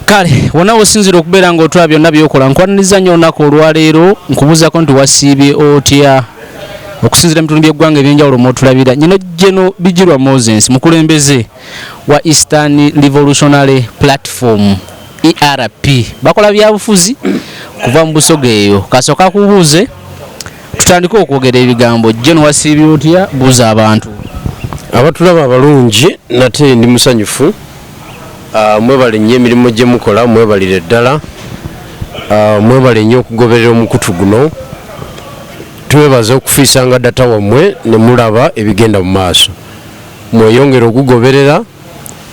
Kale wonna wosinzira okubeera ng'otwala byonna byokola, nkwaniriza nnyo olunaku olwaleero. Nkubuuzako nti wasiibye otya okusinziira mu bitundu by'eggwanga ebyenjawulo mwotulabira? Nyino General Bigirwa Moses, mukulembeze wa Eastern Revolutionary Platform, ERP, bakola byabufuzi kuva mu Busoga eyo. Kasooka kubuuze tutandike okwogera ebigambo. General, wasiibye otya? Buuza abantu. Abatulaba abalungi, nate ndi musanyufu. Mwebale nnyo emirimu gye mukola, mwebalire ddala. Mwebale nnyo okugoberera omukutu guno. Twebaza okufiisanga data wammwe ne mulaba ebigenda mu maaso. Mweyongere okugoberera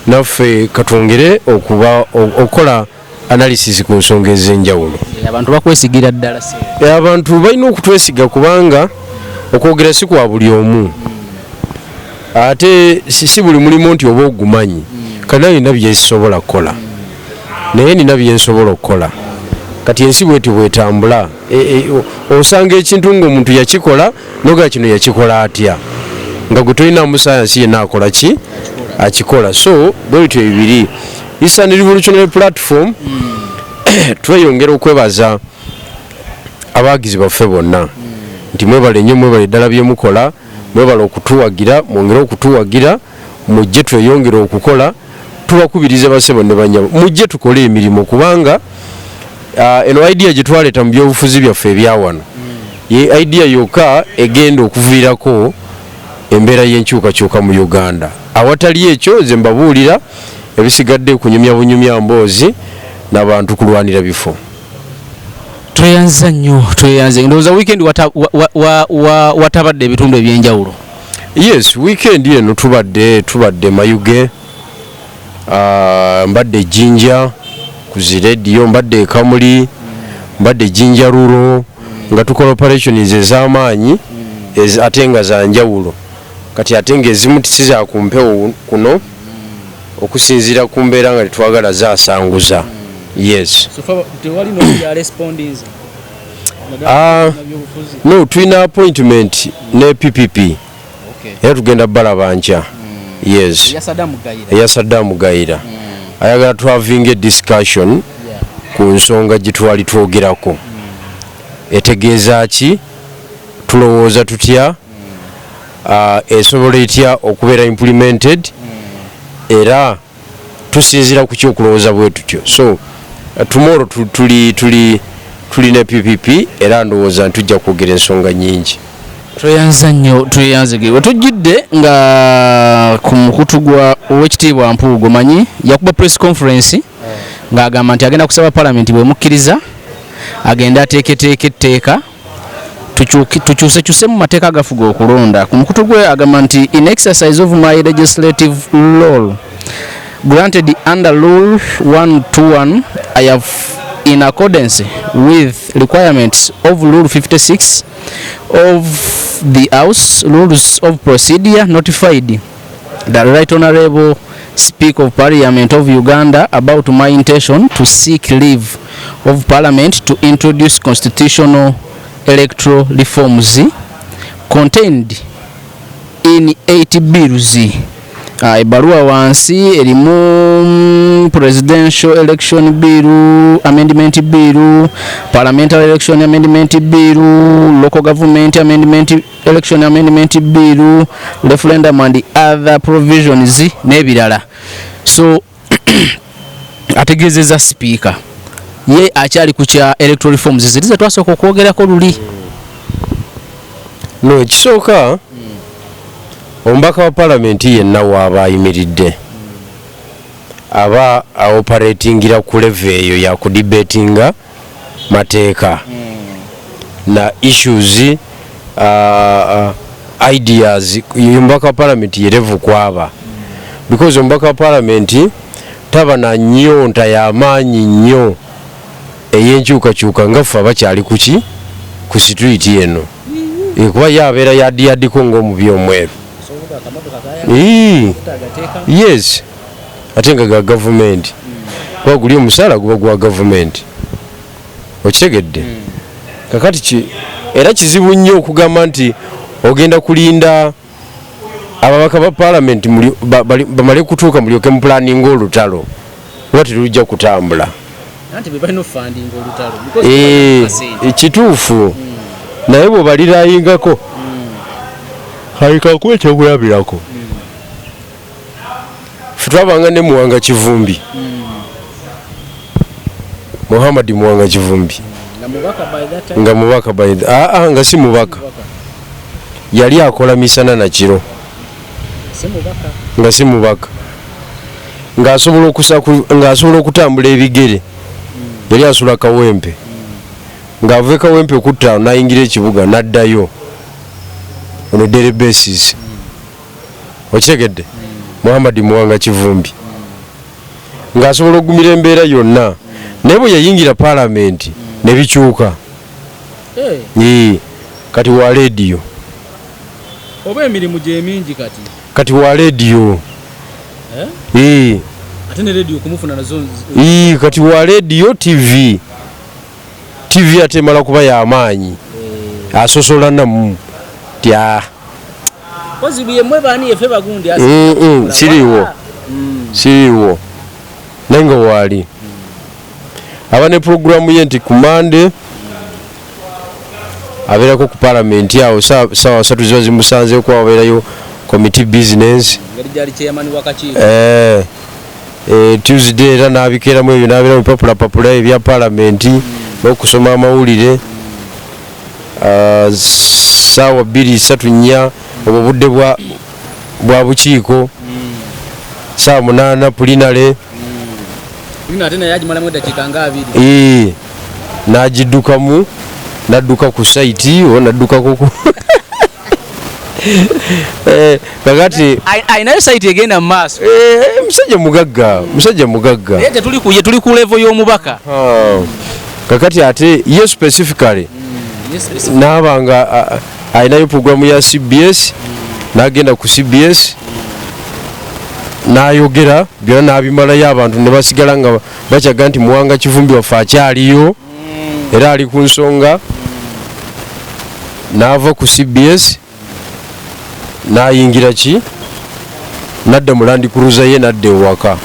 naffe, katwongere okuba okukola analysis ku nsonga ez'enjawulo. Abantu bakwesigira ddala se? Abantu balina okutwesiga kubanga okwogera si kwa buli omu, ate si buli mulimu nti oba ogumanyi. Kati naye nina byesobola kukola, naye nina byensobola okukola. Kati ensi bwetyo bwetambula. Osanga ekintu ngaomuntu yakikola nogaa kino yakikola atya, nga gwe tolinamu sayansi yenna akola ki akikola. So bwebityo ebiri. Eastern Revolutionary Platform, tweyongera okwebaza abawagizi baffe bonna nti mwebale nnyo, mwebale ddala byemukola, mwebale okutuwagira, mwongere okutuwagira, mujje tweyongere okukola. Tubakubiriza, basebo ne banyabo, mujje tukole emirimu kubanga eno idea gye twaleeta mu byobufuzi byaffe ebyawano ye idea yokka egenda okuviirako embeera y'enkyukakyuka mu Uganda. Awatali ekyo, nze mbabuulira, ebisigadde kunyumya bunyumya mboozi n'abantu kulwanira bifo. Tweyanza nnyo, tweyanze. Ndowooza weekend watabadde ebitundu ebyenjawulo. Yes, weekend eno tubadde Mayuge, mbadde Jinja ku zirediyo, mbadde e Kamuli, mbadde Jinja rural nga tukola operations ez'amaanyi ate nga za njawulo. Kati ate ngaezimu si za ku mpewo kuno okusinziira ku mbeera nga tetwagala zasanguza. Yes. Tewali n'oyarespondinze? No, tulina appointment ne PPP era tugenda balaba nkya. Yes. Eya Saddam Gayira ayagala twavinga discussion ku nsonga gye twali twogerako. Etegeeza ki? Tulowooza tutya? Esobola etya okubeera implemented? Era tusinziira ku ki okulowooza bwe tutyo? So tomorrow tuli ne PPP era ndowooza nti tujja kwogera ensonga nyingi. Tweyanza nnyo, tweyanzege. Wetujjidde nga ku mukutu gwa Owekitiibwa Mpuugo, manyi yakuba press conference ng'agamba nti agenda kusaba Palamenti bwemukkiriza agende ateeketeeke etteeka tukyusekyuse mu mateeka agafuga okulonda. Ku mukutu gwe agamba nti, "In exercise of my legislative role granted under Rule 121, I have, in accordance with requirements of Rule 56 of the House Rules of Procedure, notified the Right Honorable Speaker of Parliament of Uganda about my intention to seek leave of Parliament to introduce constitutional electoral reforms contained in 8 bills." Ebbaluwa wansi erimu Presidential Election Bill Amendment Bill, Parliamentary Election Amendment Bill, Local Government Amendment, Election Amendment Bill, Referendum and other provisions n'ebirala. So ategeezezza sipiika ye akyali ku kya electoral reforms ziri ze twasooka okwogerako luli. No, ekisooka, omubaka wa Palamenti yenna waaba ayimiridde aba aoperatingira ku level eyo yakudebatinga mateeka na issues, ideas. Omubaka wa Palamenti ye level kwaba, because omubaka wa Palamenti taba na nyonta y'amaanyi nnyo ey'enkyukakyuka nga ffe abakyali kuki ku street eno. Kuba ye abeera yadiyaddiko ng'omubi omweru. Yes, ate nga ga gavumenti, kuba guli omusaala guba gwa gavumenti, okitegedde? Kakati era kizibu nnyo okugamba nti ogenda kulinda ababaka ba Palamenti bamale kutuuka mulyoke mupulaninga olutalo. Oba terujja kutambula. Eh, kituufu. Naye bw'obalirayingako, kalekakuwa ekyokulabirako. Ffe twabanga ne Muwanga Kivumbi, Muhammad Muwanga Kivumbi, nga mubaka by the, aa, nga si mubaka, yali akola misana na kiro nga si mubaka, ng'asobola okutambula ebigere. Yali asula Kawempe, ng'ava e Kawempe kutta n'ayingira ekibuga n'addayo on a daily basis. Okitegedde? Muhammad Muwanga Kivumbi ng'asobola okugumira embeera yonna, naye bwe yayingira paalamenti ne bikyuka. Ee, kati wa leediyo. Oba emirimu gyemingi kati. Kati wa leediyo. Eh? Ee. Ate ne leediyo kumufuna nazo. Ee, kati wa leediyo, TV, TV ate emala kuba y'amaanyi, asosola namu tya. Kozi yemwe baani yefe bagundi. Siriiwo, siriiwo, naye nga waali aba ne puroguramu ye nti ku Mande abeerako ku palamenti awo saawa 3 ziba zimusanzeeko, abeerayo committee business. Ngeri gyali chairman w'akakiiko. Eh, Tuesday era n'abikeeramu ebyo, n'abeera mu papulapapula ebya palamenti n'okusoma amawulire. Ah, saawa 2, 3, 4 obwo budde bwa bukiiko. Saawa 8 plenary. Ino ate naye agimalamu eddakiika nga 20. Ee, n'agiddukamu, n'adduka ku site oba n'addukako ku kakati Ayinayo site egenda mu maaso. Eh, musajja mugagga, musajja mugagga. Naye tetuli ku ye, tuli ku level y'omubaka. Ah, kakati ate ye specifically naaba nga alinayo programu ya CBS, n'agenda ku CBS n'ayogera byonna n'abimalayo, abantu ne basigala nga bakyaga nti Muwanga Kivumbi waffe akyaliyo era ali ku nsonga. N'ava ku CBS n'ayingira ki, n'adda mu Land Cruiser ye, n'adda ewaka,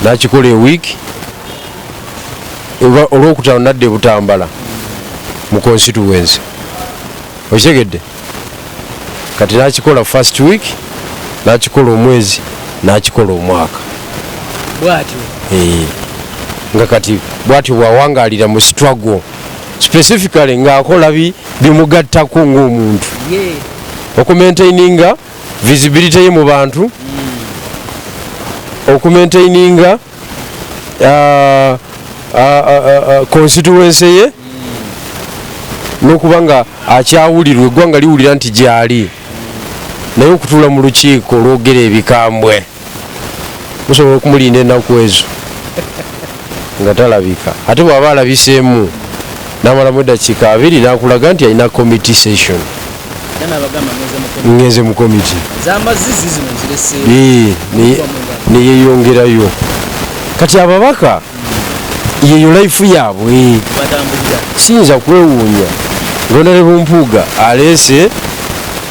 n'akikola ewiiki. Olwokutaano n'adda e Butambala mu constituency. Okitegedde? Kati n'akikola first week, n'akikola omwezi, n'akikola omwaka. Bwatyo. Eh, nga kati bwatyo bwawangaalira mu struggle specifically ng'akola bimugattako ng'omuntu okumaintaininga visibility ye mu bantu, okumaintaininga constituency ye, n'okuba nga akyawulirwa, eggwanga liwulira nti gyali. Naye okutuula mu lukiiko olwogera ebikambwe, musobola okumulinda ennaku ezo nga talabika. Ate bw'aba alabiseemu, n'amalamu eddakiika 20 n'akulaga nti alina committee session. Era n'abagamba ngenze mu komiti. Ngenze mu komiti. Ez'amazzi zino nzirese. Ee, neyeyongerayo. Kati ababaka yeyo life yaabwe. Batambulira. Siyinza kwewuunya Honorable Mpuuga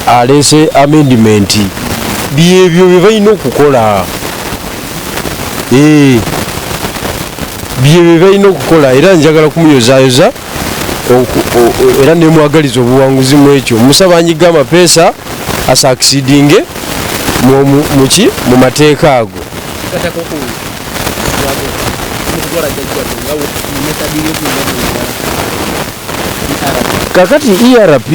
aleese amendment. Byebyo bye balina okukola. Ee, byebyo bye balina okukola, era njagala kumuyozaayoza era nemwagaliza obuwanguzi mu ekyo. Musaba anyiga amapeesa asucceedinge muki mu mateeka ago. Gatako ku lwago mukutwala jjajjabwe nga method y'okunyagulira. Kakati ERP,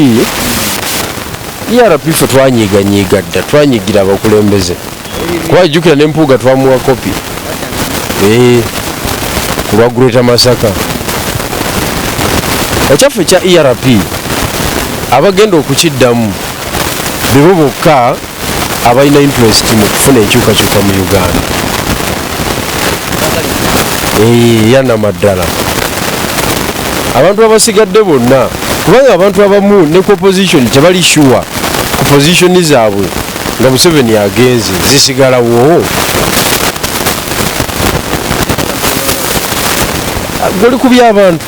ERP ffe twanyiiganyiiga dda, twanyiigira abakulembeze, kuba jjukira ne Mpuuga twamuwa kopi ku lwa Greater Masaka. Ekyaffe ekya ERP, abagenda okukiddamu bebo bokka abalina interest mu kufuna enkyukakyuka mu Uganda. Yanamaddala abantu abasigadde bonna, kubanga abantu abamu ne ku opposition tebali sure ku position zaabwe nga Museveni agenze zisigalawo. Goli ku by'abantu,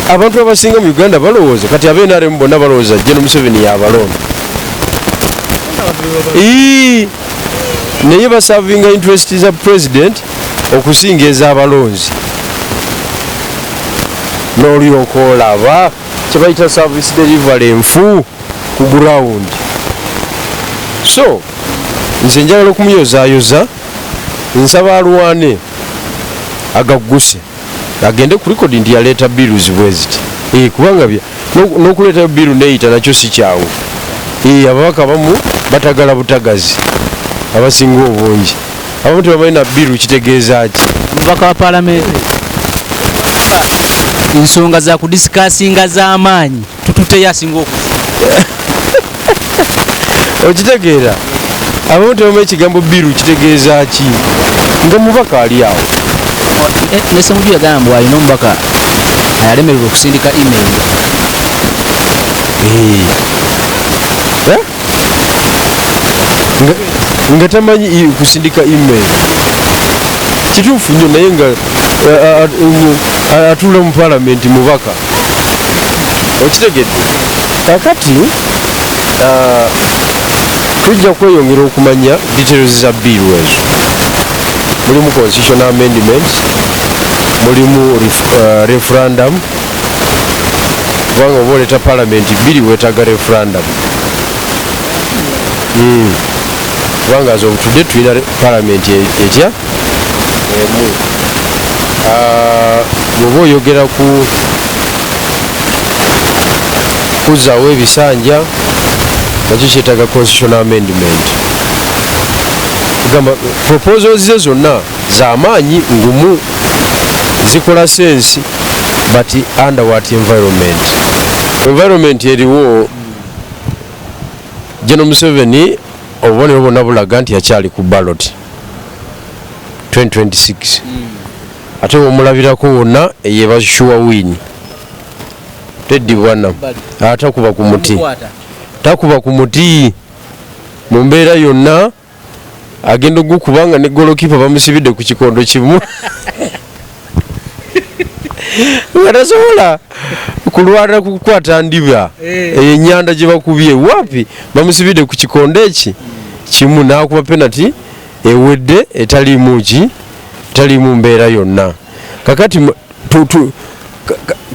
abantu abasinga mu Uganda balowooza kati aba NRM bonna balowooza General Museveni yabalonda. Ii. Naye baservinga interest za president okusinga ez'abalonzi. N'olyoka olaba kyebayita service delivery enfu ku ground. So nze njagala okumuyozaayoza, nsaba alwane agagguse, agende ku record nti yaleeta bills bwe ziti. Kubanga n'okuleetayo bill neeyita nakyo si kyangu. Ababaka abamu batagala butagazi, abasinga obungi abamu tebamanyi na bill kitegeeza ki. Omubaka wa paalamenti, ensonga za kudiscussinga z'amaanyi tututeyo asinga okuzibu. Okitegeera, abamu tebamanyi ekigambo bill kitegeeza ki, nga mubaka ali awo. Ne Ssemujju yagamba mbu alina omubaka ayalemererwa okusindika email. Eh? Nga tamanyi kusindika email. Kituufu nnyo, naye nga atuula mu paalamenti mubaka. Okitegedde? Kakati tujja kweyongera okumanya details za bill ezo. Mulimu constitutional amendments, mulimu referendum, kubanga oba oleeta paalamenti bbiri weetaaga referendum. Kubanga as of today tulina paalamenti etya emu. Bw'oba oyogera ku kuzzaawo ebisanja, nakyo kyetaaga constitutional amendment. Kugamba proposals ze zonna z'amaanyi, ngumu, zikola sense, but under what environment? Environment eriwo, General Museveni obubonero bwonna bulaga nti akyali ku ballot 2026. Ate womulabirako wonna eyeba sure win, teddibwana atakuba ku muti, takuba ku muti mu mbeera yonna. Agenda ogukuba nga ne golokipa bamusibidde ku kikondo kimu, nga tasobola kulwana kukwata ndiba. Eyo enyanda gye bakubye wapi, bamusibidde ku kikondo eki kimu, n'akuba penalty ewedde, etaliimu ki, etaliimu mbeera yonna. Kakati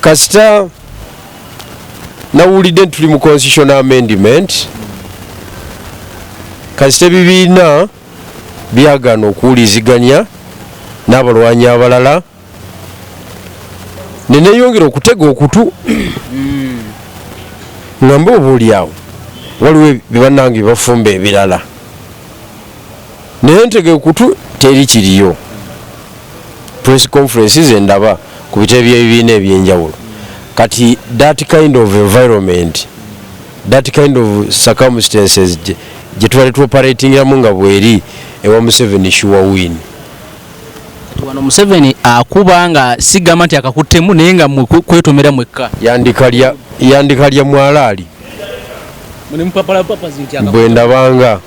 kasita nawulidde nti tuli mu constitutional amendment, kasita ebibiina byagaana okuwuliziganya n'abalwanyi abalala, neneyongera okutega okutu nga mba oba oli awo waliwo bebannange bebafumba ebirala, naye ntega okutu teri kiriyo. Press conference zendaba ku bitebe by'ebibiina ebyenjawulo. Kati that kind of environment, that kind of circumstances gye tubadde tuoperatingiramu nga bweri ewa Museveni sure win. Wano Museveni akuba nga sigamba nti akakuttemu, naye nga mwe kwetomera mwekka. Yandikalya, yandikalya mwalaali. Bwe ndabanga,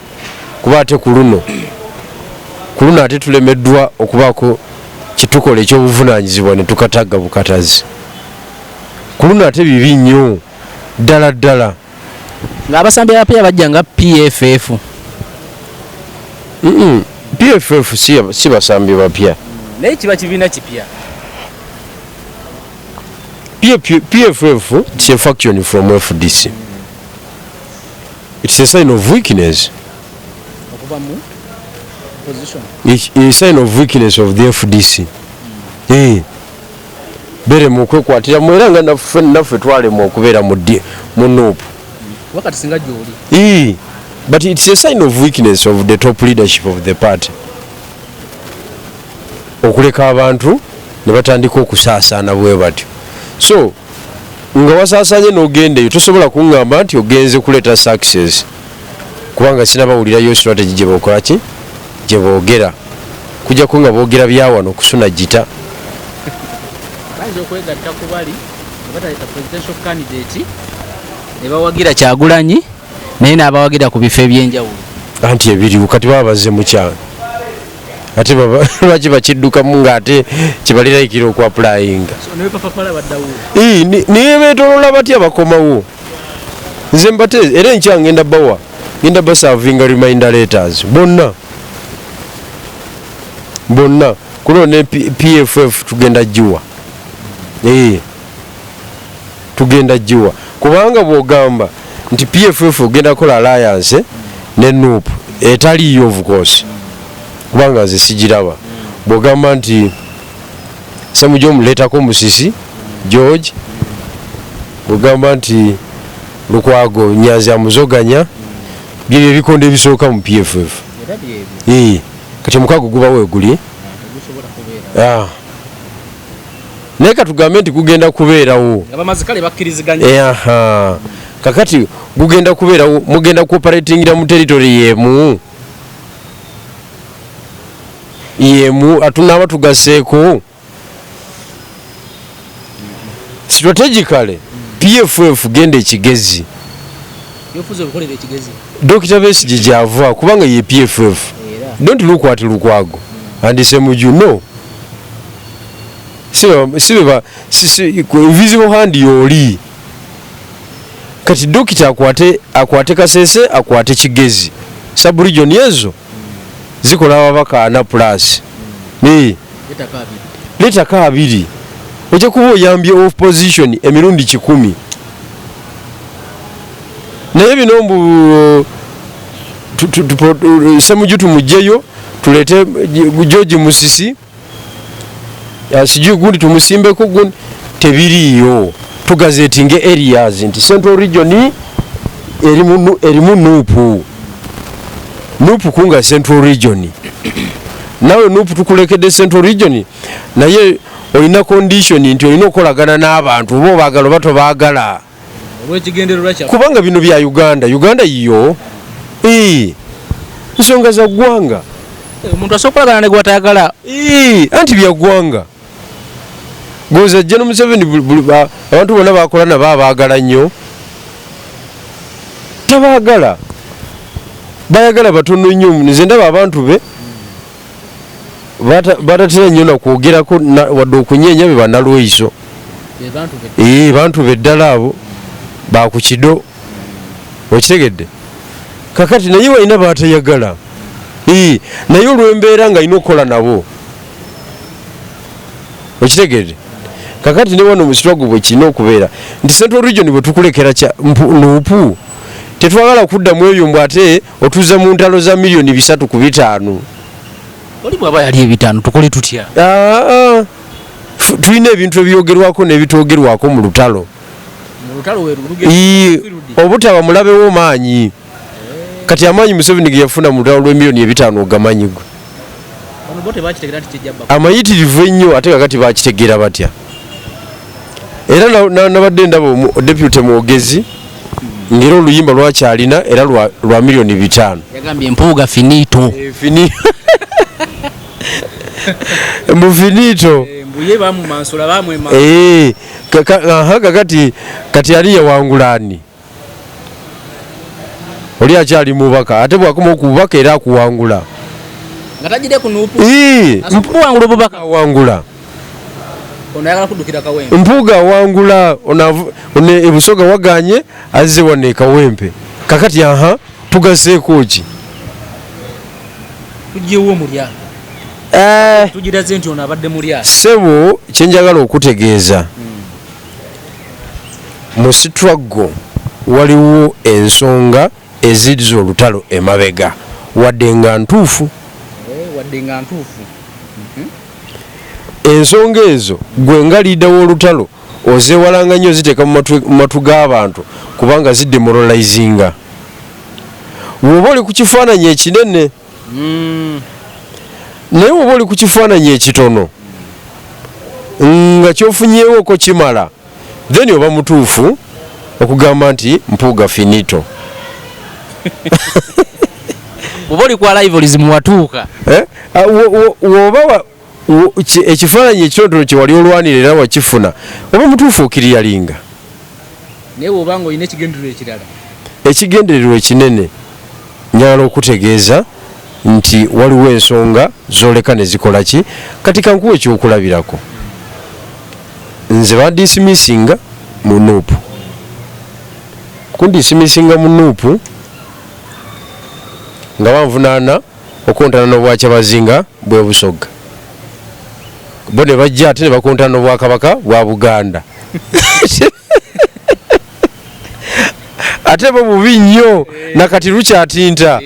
kuba ate ku luno ate tulemeddwa okubaako kyetukola ekyobuvunanyizibwa ne tukatagga bukatazi. Ku luno ate bibi nnyo ddala ddala. Ng'abasambi abapya bajja nga PFF. PFF si basambi bapya. Naye kiba kibiina kipya. PFF, it's a faction from FDC. It's a sign of weakness. Okuva mu opposition. It's a sign of weakness of the FDC. Beremu okwekwatiramu, era nga naffe twalemwa okubeera mu NUP. Wakati singa gyoli. But it's a sign of weakness of the top leadership of the party okuleka abantu ne batandika okusaasaana bwe batyo. So nga wasaasaanye n'ogenda eyo, tosobola kuŋŋamba nti ogenze kuleeta success, kubanga sinabawulirayo strategy gye bokola ki, gye boogera, kujjako nga boogera byawano okusuna gita. Bayinza okwegatta ku bali ne bataleeta presidential candidate, ne bawagira Kyagulanyi, naye n'abawagira ku bifo ebyenjawulo. Anti ebiriwo kati baba bazze mu kyalo, ate lwaki bakiddukamu ng'ate kibalirayikira okwapplyinga? So ne bepapapala baddawo. Niye beetolola batya bakomawo. Nze mbate era enkya ngenda bawa, ngenda baservinga reminder letters bonna. Bonna kuno ne PFF tugenda giwa. Tugenda giwa kubanga bw'ogamba nti PFF ogenda kukola alliance ne NUP etaliiyo, of course, kubanga nze sigiraba. Bw'ogamba nti Ssemujju omuleetako Musisi George, bw'ogamba nti Lukwago Nyanzi amuzoganya, byebyo ebikondo ebisooka mu PFF. Kati omukago guba weeguli, naye katugambe nti gugenda kubeerawo. Kakati gugenda kubeerawo, mugenda kuoperatingira mu territory yemu yemu, atunaaba tugaseeko strategically. PFF genda ekigezi, Dr. Besigye gyava, kubanga ye PFF. Don't look at Lukwago and Ssemujju, no, sibe invisible hand yoli. Kati dokita akwate Kasese, akwate Kigezi, sub-region ezo zikola ababaka 4 plus, leetako 2, ojja kuba oyambye opposition emirundi 100. Naye bino mbu Ssemujju tumugyeyo tuleete George Musisi, sijui gundi tumusimbeko gundi, tebiriiyo. Tugazetinge areas nti Central Region erimu NUP, NUP kunga Central Region, nawe NUP tukulekedde Central Region, naye olina condition nti olina okukolagana n'abantu oba obaagala oba tobaagala, kubanga bino bya Uganda. Uganda yiyo, nsonga za ggwanga. Omuntu asobola okukolagana ne gw'atayagala. Anti bya ggwanga. Goza General Museveni, abantu bonna bakola nabo abaagala nnyo, tabaagala, bayagala batono nnyo. Nze ndaba abantu be batatera nnyo nakwogerako wadde okunyeenya be bannalweyiso, bantu be ddala abo bakukido, okitegedde? Kakati naye walina batayagala, naye olw'embeera nga alina okukola nabo, okitegedde? Kakati ne wano mu struggle bwe kirina okubeera nti Central Region bwe tukulekera NUP, tetwagala kuddamu ebyo mbw ate otuze mu ntalo za miliyoni 3 ku 5. Oli bw'aba yali 5 tukole tutya? Tulina ebintu ebyogerwako n'ebitoogerwako mu lutalo. Obutaba mulabewo maanyi. Kati amaanyi Museveni ge yafuna mu lutalo lw'emiliyoni 5 ogamanyi gwe? Amayitirivu ennyo. Ate kakati bakitegeera batya? Era nabadde ndaba deputy mwogezi ngera oluyimba lwakyalina era lwa miliyoni 5. Yagambye Mpuuga finito. Mbu finito. Kakati kati ali yawangulani oli akyali mubaka, ate bwakoma okububaka era akuwangula. Nga tajire ku NUP. Kuwangula obubaka. Awangula. Ono ayagala kuddukira Kawempe. Mpuuga awangula ono ebusoga waganye azze wano e Kawempe. Kakati aha tugaseeko ki? Tugyewo omulya. Tugiraze nti ono abadde mulya. Ssebo, kyenjagala okutegeeza, mu struggle waliwo ensonga ezizza olutalo emabega wadde nga ntuufu. Wadde nga ntuufu. Ensonga ezo gwe nga leader w'olutalo ozeewalanga nnyo ziteeka mu matu g'abantu kubanga zidemoralizinga bw'oba oli ku kifaananyi ekinene. Naye bw'oba oli ku kifaananyi ekitono nga kyofunyeewoko kimala, then oba mutuufu okugamba nti Mpuuga finito. Bw'oba oli kwa rivalries muwatuuka. Woba ekifaananyi ekitonotono kye wali olwanira era wakifuna, oba mutuufu okiriyalinga. Naye bw'oba nga olina ekigendererwa ekirala. Ekigendererwa ekinene, njagala okutegeeza nti waliwo ensonga zoleka ne zikola ki. Kati kankuwa ekyokulabirako, nze bandismissinga mu NUP. Kundismissinga mu NUP nga banvunaana okontana n'obwakyabazinga bwe Busoga. Bo ne bajja ate ne bakontana n'Obwakabaka bwa Buganda. Ate bo bubi nnyo nakati lukyatinta.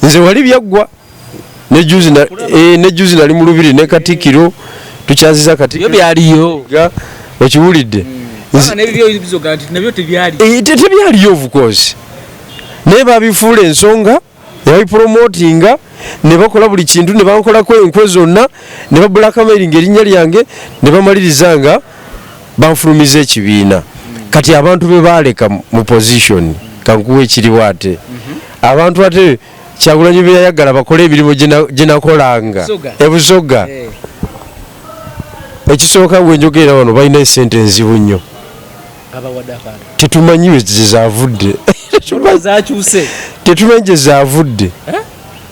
Nze wali byaggwa ne juzi ne juzi nali mu lubiri ne Katikkiro, tukyaziza Katikkiro. Byaliyo. Okiwulidde? Tebyaliyo of course. Naye babifuula ensonga, ne babipromotinga, ne bakola buli kintu, ne bankolako enkwe zonna, ne bablackmailinga erinnya lyange, ne bamaliriza nga banfulumiza ekibiina. Kati abantu be baaleka mu position, kankuwa ekiriwo ate. Abantu ate Kyagulanyi be yayagala bakole emirimu gye nakolanga e Busoga. Ekisooka bwe njogerera wano balina esente enzibu nnyo. Tetumanyi gye zaavudde. Tetumanyi gye zaavudde.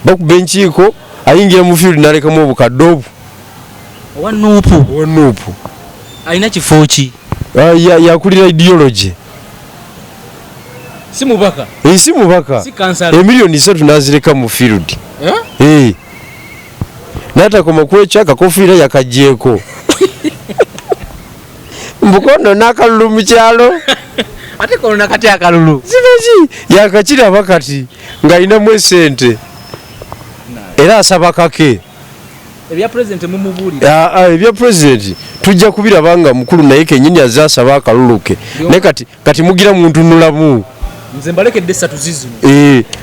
Bakuba enkiiko, ayingira mu field n'alekamu obukadde obwo. Owa Nuupu. Owa Nuupu. Alina kifo ki? Yakulira ideology. Si mubaka. Si mubaka. Si kansala. Emiliyoni 3 n'azireka mu field. N'atakoma ku ekyo, akakofiira yakaggyeko. Mbukono n'akalulu mu kyalo. Ate kono nakati akalulu. Zino ki? Yakakiraba kati ng'alinamu esente. Era asaba kake. Ebya president mumubuulira. Ebya president tujja kubiraba nga mukulu naye kennyini azze asaba akalulu ke. Naye kati mugira muntunulamu. Nze mbalekedde 3 zizino.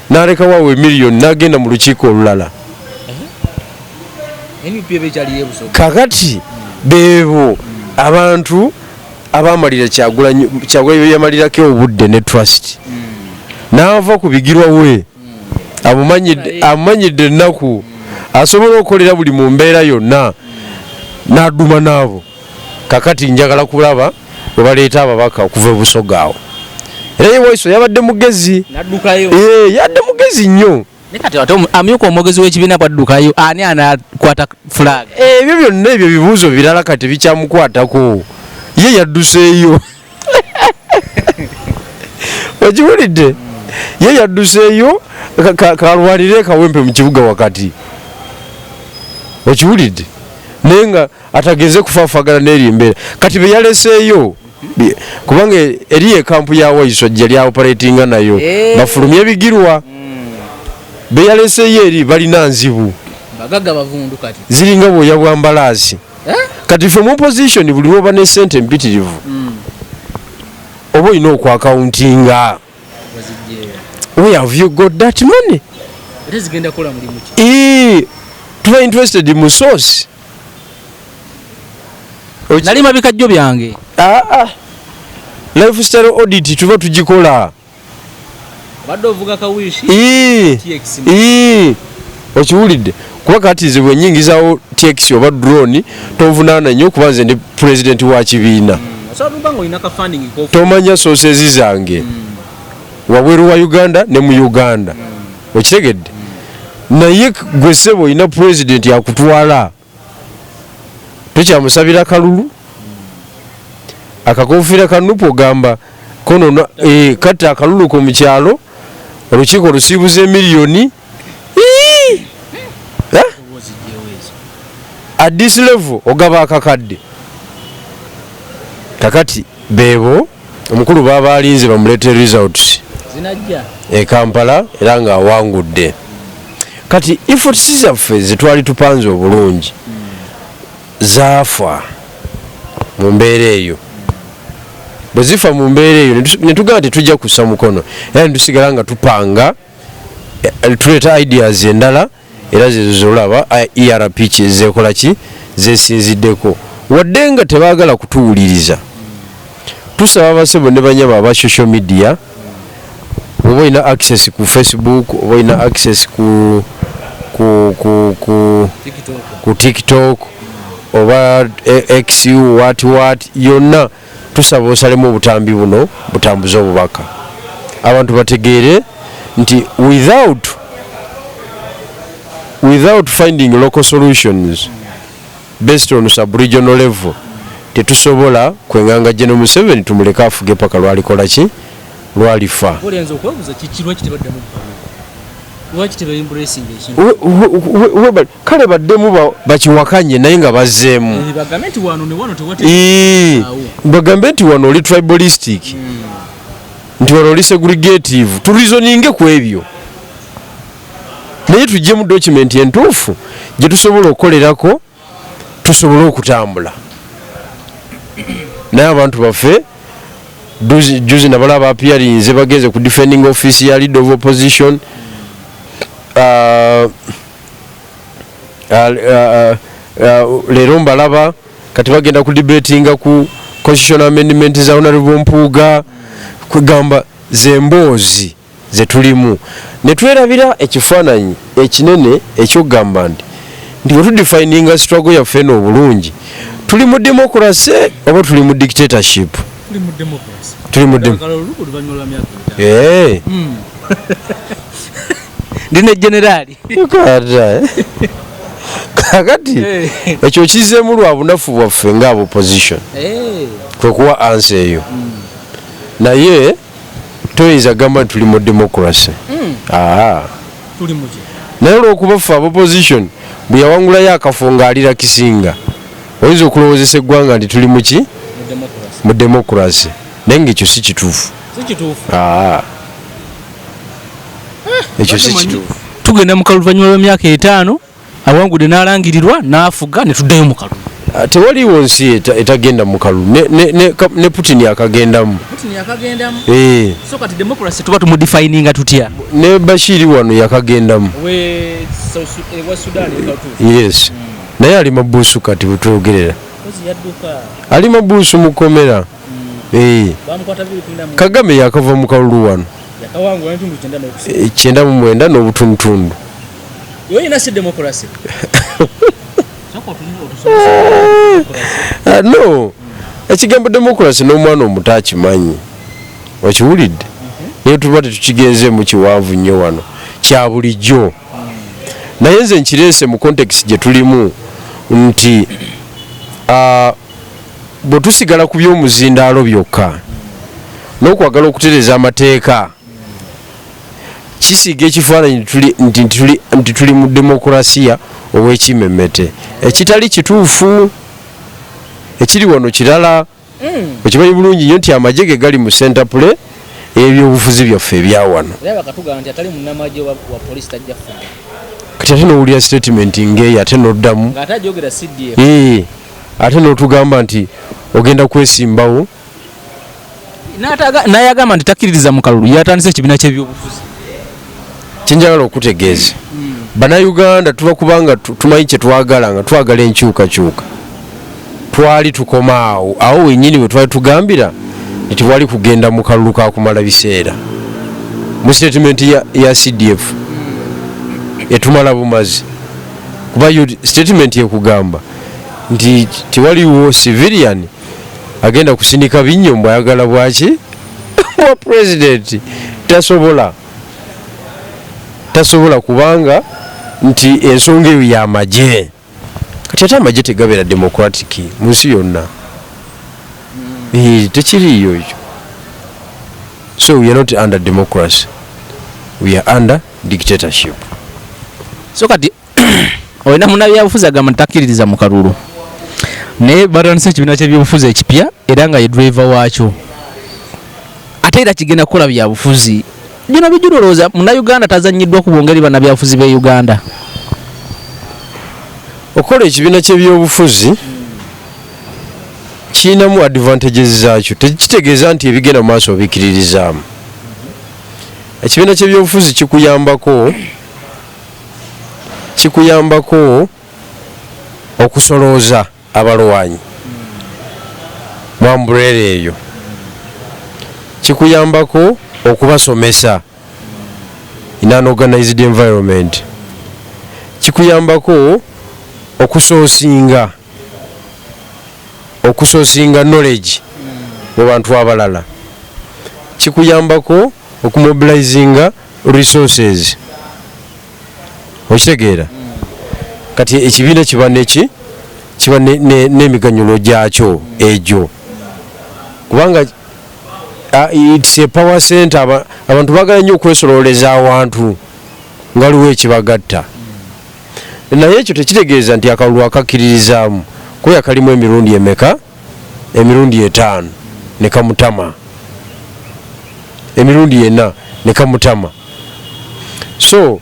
N'aleka waawe emiliyoni n'agenda mu lukiiko olulala. NUP ebekyali y'Ebusoga. Kakati beebo abantu abamalira Kyagulanyi, Kyagulanyi yamalirako obudde ne trust. N'ava ku Bigirwa we. Amumanyidde ennaku. Asobola okukolera buli mu mbeera yonna. N'aduma n'abo. Kakati njagala kulaba bwe baleeta ababaka okuva e Busoga awo. Era ye Waiso yabadde mugezi. N'addukayo. Yadde mugezi nnyo. Naye kati ate amyuka omwogezi w'ekibiina bw'addukayo, ani anakwata flag? Ebyo byonna ebyo bibuuzo birala kati bikyamukwatako. Ye yadduseeyo. Okiwulidde? Ye yadduseeyo, kalwanire Kawempe mu kibuga wakati. Okiwulidde? Naye nga atageze kufaafagana n'eri embeera. Kati be yaleseeyo, kubanga eri ekampu ya Waiso gye yali operatinga nayo, bafulumye Bigirwa. Be yaleseeyo eri balina nzibu. Bagagga bavundu kati. Ziringa bwoya bwa mbalaasi. Kati ffe mu opposition buli lw'oba ne ssente empitirivu, oba olina okwakauntinga. Where have you got that money? Ate zigenda kukola mulimu ki? Tuba interested mu source. Nalima bikajjo byange. Lifestyle audit tuba tugikola. Obadde ovuga kawishi? TX. Okiwulidde? Kuba kati nze bwe nnyingizaawo TX oba drone, tonvunaana nnyo kuba nze ndi president wa kibiina. Osobola okuba ng'olina ka funding k'ofu- Tomanya sources zange. Wabweru wa Uganda ne mu Uganda. Okitegedde? Naye gwe ssebo olina president akutwala. Tokyamusabira kalulu. Akakofiira ka Nupu ogamba kono, katta akalulu ko mu kyalo, olukiiko lusiibuza emiliyoni. At this level ogaba akakadde. Kakati beebo omukulu baba alinze bamuleete results Zinajja. e Kampala era ng'awangudde. Kati efforts zaffe ze twali tupanze obulungi zaafa mu mbeera eyo. Bwe zifa mu mbeera eyo, ne tugamba tetujja kussa mukono, era ne tusigala nga tupanga, tuleeta ideas endala, era zezo zolaba ERP kyezeekola ki zesinziddeko. Wadde nga tebaagala kutuwuliriza, tusaba abasebo ne banyabo aba social media, oba olina access ku Facebook, oba olina access ku TikTok oba X, what what, yonna tusaba osalemu obutambi buno butambuze obubaka, abantu bategeere nti without finding local solutions based on sub-regional level, tetusobola kwenganga General Museveni tumuleke afuge paka lwalikola ki, lwalifa. Olinza okwebuuza kiki lwaki tebaddamu bbaluwa? Kale baddemu bakiwakanye naye nga bazzeemu, bagambe nti wano oli tribalistic, nti wano oli segregative. Tureasoninge ku ebyo, naye tujjemu document entuufu gye tusobola okukolerako, tusobole okutambula. Naye abantu baffe, juzi nabalaba appearinze, bagenze ku defending office ya leader of opposition. Leero mbalaba kati bagenda ku debatinga ku constitutional amendment za Honorable Mpuuga. Kwegamba zemboozi zetulimu netwerabira ekifaananyi ekinene ekyokugamba nti bwetudefininga struggle yaffe eno obulungi, tuli mu democracy oba tuli mu dictatorship? Tuli mu Eh. Ndi ne generali. Kakati ekyo kizeemu lwa bunafu bwaffe nga opposition, kwe kuwa answer eyo. Naye toyinza gamba nti tuli mu democracy. Aa. Naye olwokuba ffe abopposition bwe yawangulayo akafo ng'alira kisinga, oyinza okulowoozesa eggwanga nti tuli muki, mu democracy, naye ngaekyo si kituufu. Aa. Ekyo si kituufu. Tugenda mu kalulu luvannyuma lw'emyaka 5, awangudde n'alangirirwa n'afuga, ne tuddayo mu kalulu. Ah, tewaliwo nsi etagenda mu kalulu. Ne Putin akagendamu. Eh. So kati democracy tuba tumudefininga tutya? Ne Bashiri wano yakagendamu. Yes, naye ali mabuusu kati bwetwogerera, ali mabuusu mukomera. Eh. Kagame yakava mu kalulu wano, 99 n'obutundutundu. Yoyina si democracy. Ah, no, ekigambo democracy n'omwana omuto akimanyi, okiwulidde? Naye tuba tetukigenzeemu kiwanvu nnyo wano, kya bulijjo. Naye nze nkireese mu context gye tulimu nti bwe tusigala ku by'omuzindaalo byokka n'okwagala okutereeza amateeka, kisiiga ekifaananyi nti tuli mu demokurasiya ow'ekimemmete, ekitali kituufu. Ekiri wano kirala. Okimanyi bulungi nnyo nti amagye ge gali mu center play ebyobufuzi byaffe ebya wano. Era bakatugamba nti atali munnamagye wa poliisi tajja kufuga. Kati ate nowulira statement ngeeyo, ate noddamu ng'ate ajogera CDF. Ee, ate n'otugamba nti ogenda kwesimbawo. N'ayagamba nti takkiririza mu kalulu, yatandise ekibiina ky'ebyobufuzi. Kyenjagala okutegeeza Bannayuganda, tuba kubanga tumanyi kyetwagala, nga twagala enkyukakyuka, twali tukoma awo awo wennyini we twali tugambira nti tewali kugenda mu kalulu kakumala biseera. Mu statement ya CDF etumala bumazi, kuba yo statement ekugamba nti tewaliwo civilian agenda kusinika binnyo mbw ayagala bwaki bwa president. Tasobola, tasobola, kubanga nti ensonga eyo yamagye. Kati ate amagye tegabeera democratic mu nsi yonna. Eh, tekiriiyo ekyo. So we are not under democracy, we are under dictatorship. So kati olina munnabyabufuzi agamba nti takkiririza mu kalulu, naye batandise ekibiina ky'ebyobufuzi ekipya, era nga ye driver waakyo, ate era kigenda kukola byabufuzi bino bijula. Olowooza Munnayuganda tazannyiddwa ku bwongeri bannabyabufuzi b'e Uganda? Okukola ekibiina ky'ebyobufuzi kirinamu advantages zaakyo, tekitegeeza nti ebigenda mu maaso obikkiririzaamu. Ekibiina ky'ebyobufuzi kikuyambako okusolooza abalwanyi mu umbrella eyo, kikuyambako okubasomesa in an organized environment, kikuyambako okusourcinga knowledge mu bantu abalala, kikuyambako okumobilizinga resources. Okitegeera? Kati ekibiina kiba neki, kiba n'emiganyulo gyakyo egyo, kubanga it's a power center. Abantu bagala nnyo okwesololeza awantu. Nga waliwo ekibagatta, naye ekyo tekitegeeza nti akalulu akakkiririzaamu, kuba yakalimu emirundi emeka? Emirundi 5 ne kamutama, emirundi 4 ne kamutama. So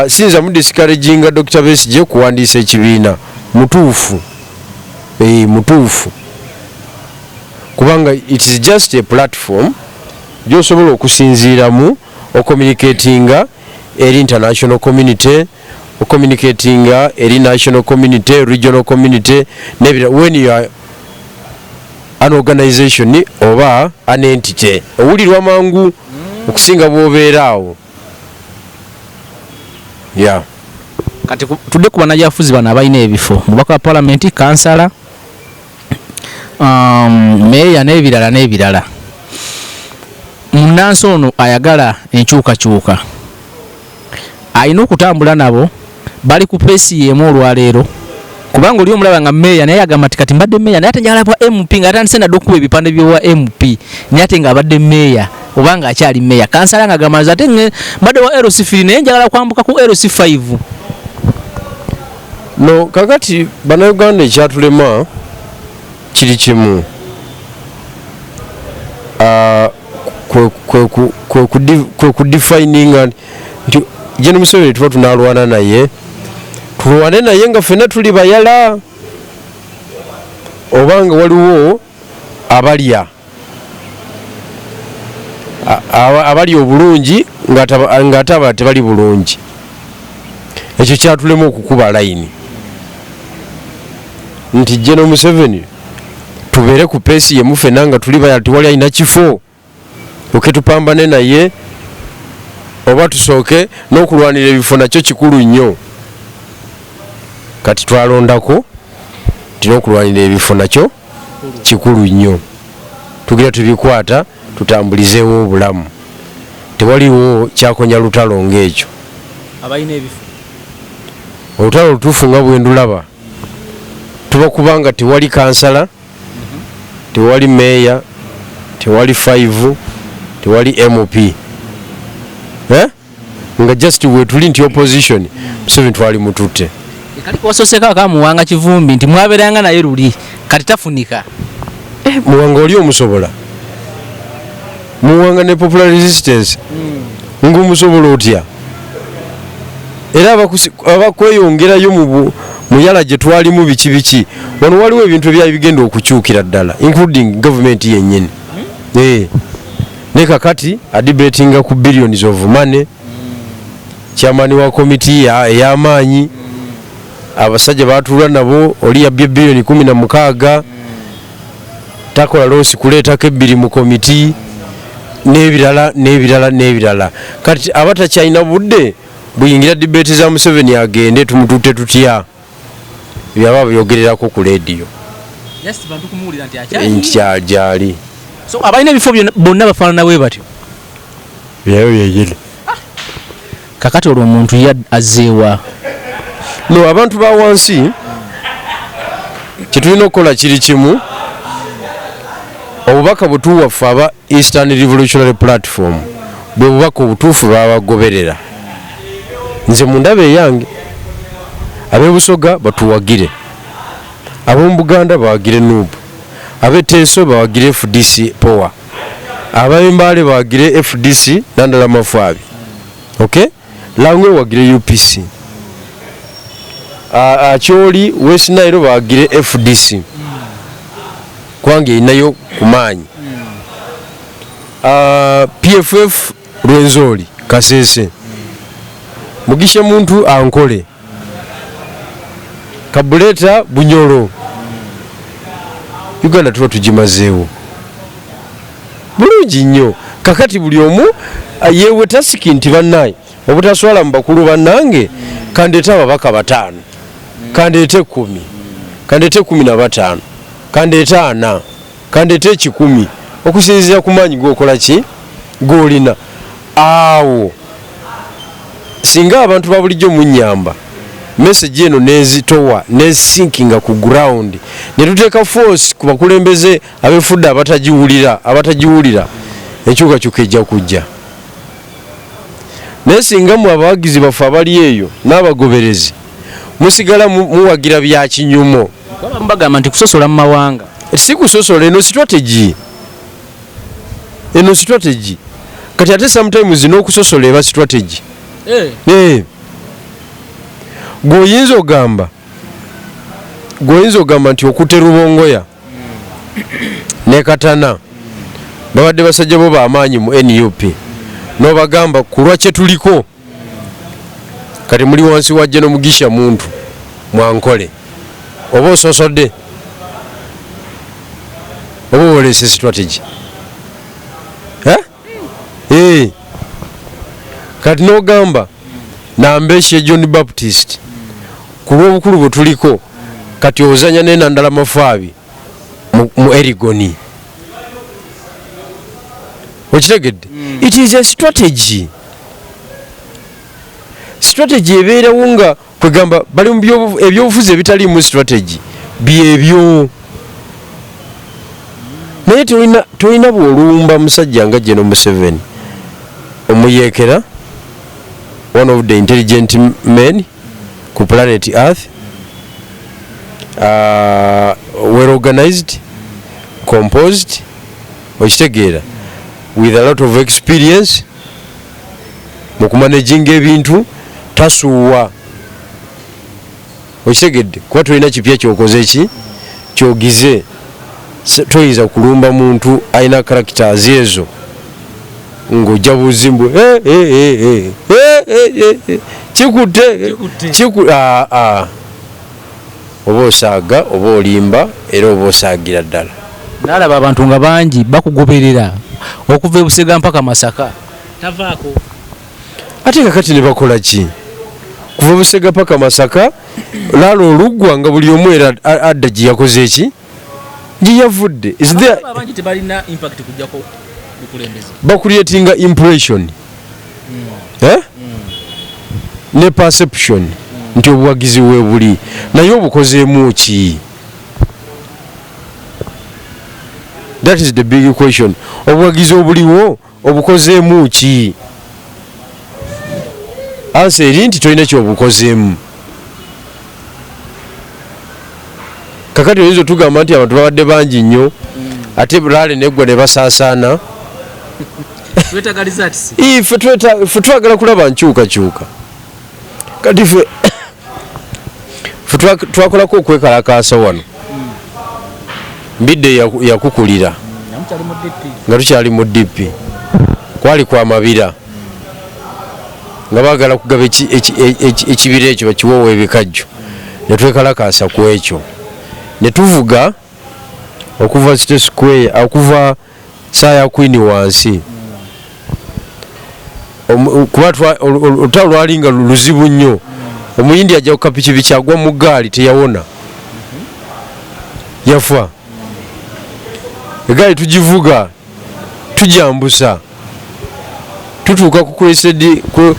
siyinza mudiscouraginga Dr. Besigye kuwandiisa ekibiina. Mutuufu, mutuufu, kubanga it is just a platform gyosobola okusinziiramu ocommunicatinga eri international community, ocommunicatinga eri national community, regional community nebira. When you are an organization oba an entity, owulirwa mangu okusinga bw'obeera awo, yeah. Kati tudde ku bannabyabufuzi bano abalina ebifo, mubaka wa palamenti, kansala, meeya n'ebirala n'ebirala. Munnansi ono ayagala enkyukakyuka alina okutambula nabo, bali ku pace y'emu olwaleero, kubanga oli omulaba nga meeya, naye agamba nti kati mbadde meeya, naye ate njagala bwa MP, nga atandise nadde okukuba ebipande by'obwa MP, naye ate ng'abadde meeya oba ng'akyali meeya. Kansala nga agamba nti ate mbadde wa LC3, naye njagala kwambuka ku LC5. No, kakati Bannayuganda ekyatulema kiri kimu. Ah, kwe kudefininga nti Gen Museveni tuba tunalwana naye, tulwane naye nga ffenna tuli bayala, oba nga waliwo abalya abali obulungi ng'ate abalala tebali bulungi. Ekyo kyatulema okukuba layini nti Gen Museveni tubeere ku pace yemu ffenna nga tuli bayala, tewali alina kifo, oke tupambane naye, oba tusooke n'okulwanira ebifo, nakyo kikulu nnyo. Kati twalondako nti n'okulwanira ebifo nakyo kikulu nnyo, tugira tubikwata tutambulizeewo obulamu. Tewaliwo kyakonya lutalo ng'ekyo. Abalina ebifo. Olutalo olutuufu nga bwendulaba tuba kubanga tewali kansala, tewali meeya, tewali 5, tewali MP, eh? Nga just wetuli nti opposition, Museveni twali mututte. Kali wasoseko aka Muwanga Kivumbi nti mwabeeranga naye luli, kati tafunika. Muwanga oli omusobola? Muwanga ne popular resistance ngaomusobola otya? Era abakweyongerayo mu yala gye twalimu biki biki, wano waliwo ebintu ebyali bigenda okukyukira ddala, including gavumenti yennyini. Ne kakati adebatinga ku billions of money, chairman wa komiti ey'amaanyi, abasajja batuula nabo, oli yabbye biliyoni 16, takola loss kuleetako 2 mu komiti, n'ebirala n'ebirala n'ebirala. Kati aba takyalina budde buyingira debate za Museveni, agende tumututte tutya, byaba byogererako ku leediyo. Just bantu kumuwulira nti akyali. Nti gyali. So abalina ebifo bonna bafaanana bwe batyo? Byayo byenyini. Kakati olwo omuntu ye azzeewa? No, abantu ba wansi kyetulina okukola kiri kimu. Obubaka bwe tuwa ffe aba Eastern Revolutionary Platform bwe bubaka obutuufu babagoberera. Nze mu ndaba eyange, ab'ebusoga batuwagire, ab'omu Buganda bawagire NUP, ab'eteeso bawagire FDC power, ab'embaale bawagire FDC Nandala Mafaabi, okay, Langwe wagire UPC, Acholi, West Nile bawagire FDC kubanga erinayo ku maanyi. PFF Rwenzori, Kasese, Mugisha Muntu Ankole, Kabuleta Bunyoro. Uganda tuba tugimazeewo bulungi nnyo. Kakati buli omu yewe task nti bannaye obutaswala mu bakulu bannange, kandeete ababaka 5, kandeete 10, kandeete 15, kandeete 40, kandeete 100, okusinziira ku maanyi gokola ki g'olina awo. Singa abantu ba bulijjo munyamba message eno nezitowa nesinkinga ku ground, ne tuteeka force ku bakulembeze abefudde abatagiwulira, enkyukakyuka ejja kujja. Naye singa mu abawagizi baffe abali eyo n'abagoberezi musigala muwagira bya kinyumo. Bagamba nti kusosola mu mawanga. Si kusosola, eno strategy, eno strategy. Kati ate sometimes n'okusosola eba strategy. Eh. Gweoyinza ogamba nti okutte Rubongoya ne Katana, babadde basajja bo bamaanyi mu NUP, n'obagamba ku lwa kye tuliko kati muli wansi wa General Mugisha Muntu Mwankole, oba ososodde oba olese strategy, eh? Eh. Kati n'ogamba Nambeshe John Baptist, ku lw'obukulu bwe tuliko kati ozanya ne Nandala Mafaabi mu Erigoni, okitegedde? It is a strategy. Strategy ebeerawo nga kwegamba bali mu ebyobufuzi ebitaliimu strategy byebyo. Naye tolina bw'olumba musajja nga General Museveni, omuyeekera, one of the intelligent men ku planet Earth, well organized, composed, okitegeera, with a lot of experience mu kumanaginga ebintu, tasuuwa, okitegedde? Kuba tolina kipya kyokoze ki kyogize. Toyinza kulumba muntu alina characters ezo ng'ojja buzimbu. "Eh, eh, eh, eh, eh, eh, eh, eh, kikutte." Kikutte. Ah, ah. Oba osaaga oba olimba, era oba osaagira ddala. Naalaba abantu nga bangi bakugoberera okuva ebusega mpaka Masaka, tavaako. Ate kakati ne bakola ki kuva Busega paka Masaka? Laala oluggwa nga buli omu era adda gye yakoze eki gye yavudde. Is there Abangi tebalina impact kujjako bukulembeze. Bacreatinga impression, eh? Ne perception nti obuwagizi weebuli, naye obukozeemu ki? That is the big question. Obuwagizi obuliwo obukozeemu ki? Answer eri nti tolina kyobukozeemu. Kakati oyinza otugamba nti abantu babadde bangi nnyo, ate rally neggwa ne basaasaana. Twetaaga results. Ii, ffe twagala kulaba nkyukakyuka. Kati ffe twakolako okwekalakaasa wano, Mbidde yakukulira. Namukyali mu DP. Nga tukyali mu DP, kwali kwa Mabira, nga baagala kugaba ekibira ekyo bakiwoowa ebikajjo, ne twekalakaasa ku ekyo, ne tuvuga okuva City Square, okuva Saaya Queen wansi. Kuba olutalo lwali nga luzibu nnyo. Omuyindi ajja ku kapikipiki, agwa mu gaali, teyawona, yafa. Egaali tugivuga, tujambusa, tutuuka ku Crested, ku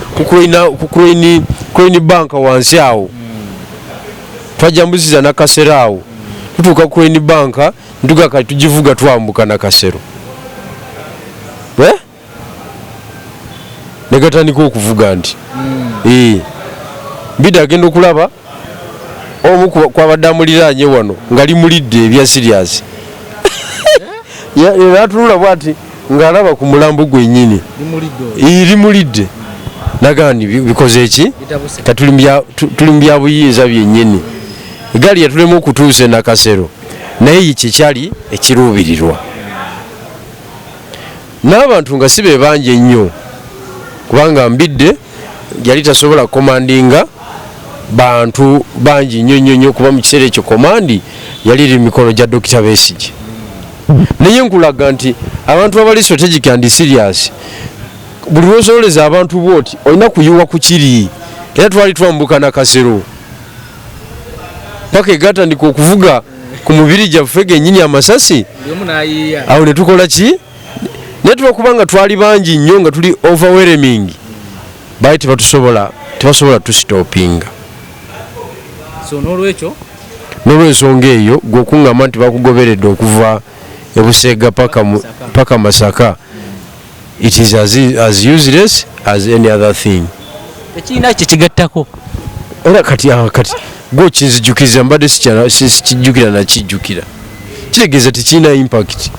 Crane Bank wansi awo, twajambusiza Nakasero awo, tutuuka ku Crane Bank, ntuga kati tugivuga twambuka Nakasero, eh? Negatandika okuvuga nti Mbidde agenda okulaba omu kwabadde amuliraanye wano nga limulidde ebya serious, natunula bwati ng'alaba ku mulambo gwennyini. Limulidde, nagamba nti bikoze eki? Ka tuli mu byabuyinza byennyini. Egaali yatulema okutuusa e Nakasero, naye kyekyali ekiruubirirwa n'abantu nga si be bangi ennyo, kubanga Mbidde yali tasobola commandinga bantu bangi nnyo nnyo nnyo, kuba mu kiseera ekyo command yali eri mu mikono gya Dr. Besigye. Naye nkulaga nti abantu abali strategic and serious, buli lwosololeza abantu bwoti olina kuyiwa ku kiri. Era twali twambuka Nakasero paka egatandika okuvuga ku mubiri gyaffe gennyini amasasi, awo ne tukola ki? Naye tulwokubanga twali bangi nnyo, nga tuli overwhelming, baali tebatusobola, tebasobola tusitopinga. So n'olwekyo, n'olwensonga eyo, gwe okuŋŋamba nti bakugoberedde okuva ebuseega paka Masaka. It is as useless as any other thing. Tekirina kyekigattako. Era kati kati gwe okinzijukiza, mbadde sikijjukira nakijjukira. Kitegeeza tekirina impact.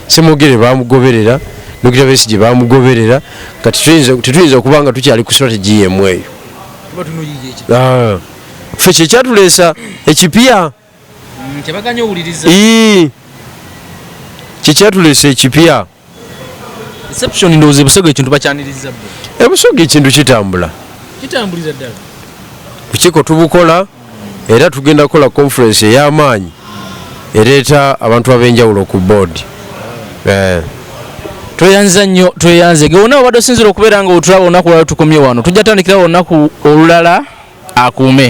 Semwogere bamugoberera, Dokita Besigye bamugoberera. Kati tetuyinza kuba nga tukyali ku strategy yemu eyo. Ffe kyekyatuleesa ekipya. Tebaganya owuliriza. Ii. Kyekyatuleesa ekipya. Reception, ndowooza ebusoga ekintu bakyaniriza bo. Ebusoga ekintu kitambula. Kitambulira ddala. Bukiiko tubukola, era tugenda kukola conference ey'amaanyi ereeta abantu ab'enjawulo ku board. Tweyanza nnyo, tweyanze ge wonna obadde osinzira okubeera nga otulaba. Olunaku lwalo tukomye wano, tujja tandikirawo olunaku olulala. Akuume.